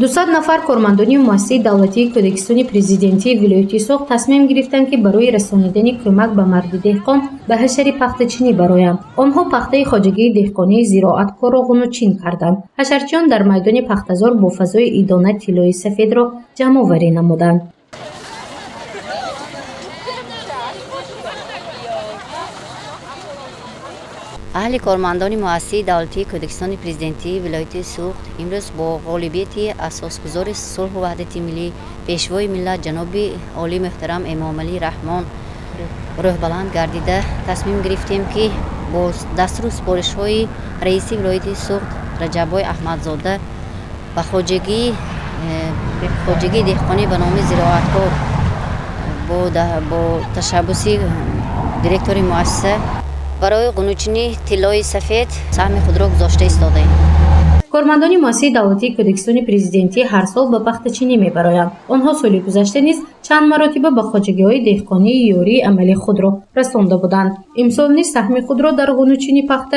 200 нафар кормандони муассисаи давлатии Кӯдакистони президентии вилояти Суғд тасмим гирифтанд, ки барои расонидани кӯмак ба марди деҳқон ба ҳашари пахтачинӣ бароянд. Онҳо пахтаи хоҷагии деҳқонии Зироаткорро ғунучин карданд. Ҳашарчиён дар майдони пахтазор бо фазои идона тиллои сафедро ҷамъоварӣ намуданд. Аҳли кормандони муассисаи давлатии Кӯдакистони президентии вилояти Суғд имрӯз бо ғолибияти асосгузори сулҳу ваҳдати миллӣ, Пешвои миллат, ҷаноби олӣ муҳтарам Эмомалӣ Раҳмон рӯҳбаланд гардида, тасмим гирифтем, ки бо дастуру супоришҳои раиси вилояти Суғд Раҷаббой Аҳмадзода ба хоҷагии деҳқонӣ ба номи Зироаткор бо ташаббуси директори муассиса барои ғунучинии тиллои сафед саҳми худро гузошта истодаем. Кормандони муассисаи давлатии Кӯдакистони президентӣ ҳар сол ба пахтачинӣ мебароянд. Онҳо соли гузашта низ чанд маротиба ба хоҷагиҳои деҳқонии ёрии амалии худро расонда буданд. Имсол низ саҳми худро дар ғунучинии пахта